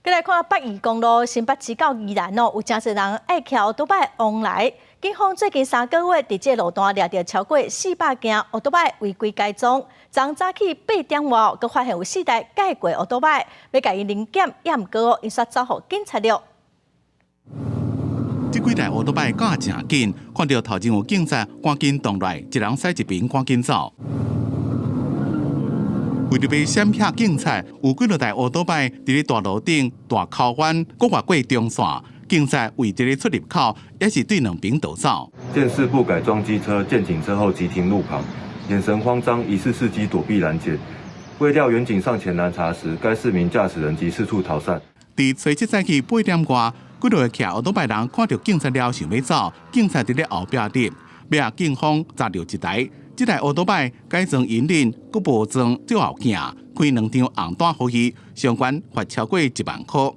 閣來看北宜公路新北市到宜蘭哦，有誠濟人愛騎歐多擺往來。警方最近3個月佇這個路段掠著超過400件歐多擺違規改裝，從早起8點外，閣發現有四台改過歐多擺，欲共伊臨檢，也毋過𪜶煞走予警察了。這幾台歐多擺趕誠緊，看著頭前有警察，趕緊擋來，一人駛一邊，趕緊走。為著欲閃避警察，有幾落台歐多擺佇咧大路頂大箍彎，閣越過中線，警察位佇咧出入口，也是對兩邊都走。見四部改裝機車見警車後急停路旁，眼神慌張，疑似伺機躲避攔截。未料員警上前攔查時，該四名駕駛人即四處逃散。佇初七早起8點外，幾落個騎歐多擺人看著警察了想欲走，警察佇咧後壁睨，尾仔警方查著一台。這台歐多擺改裝引領，閣無裝照後鏡，開兩張紅單予伊，相關罰超過1萬箍。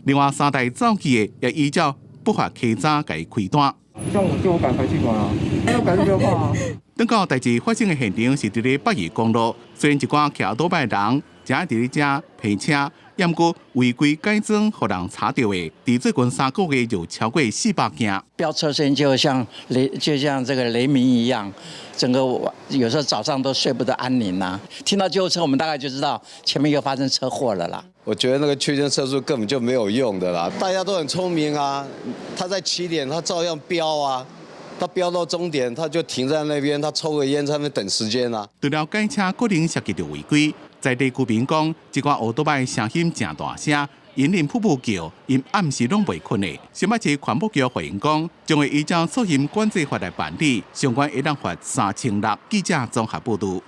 另外三台走去的，也依照不法騎閘共伊開單。像我就改排氣管啊，要改就不要怕啊。等到代誌發生的現場是佇咧北宜公路，雖然一寡騎歐多擺人誠愛佇咧遮泊車，毋過違規改裝予人查著的，佇最近3個月就超過400件。飆車聲就像這個雷鳴一樣，整個有時候早上都睡不得安寧啦。聽到救護車，我們大概就知道前面又發生車禍了啦。我覺得那個區間測速根本就沒有用的啦，大家都很聰明啊，他在起點他照樣飆啊，他飆到終點他就停在那邊，他抽個菸在那等時間啊。除了改車可能涉及著違規，在地居民講，這寡歐多擺聲音誠大聲，引領噗噗叫，𪜶暗時攏袂睏的。新北市環保局回應講，將會依照噪音管制法來辦理，相關會當罰3600。記者綜合報導。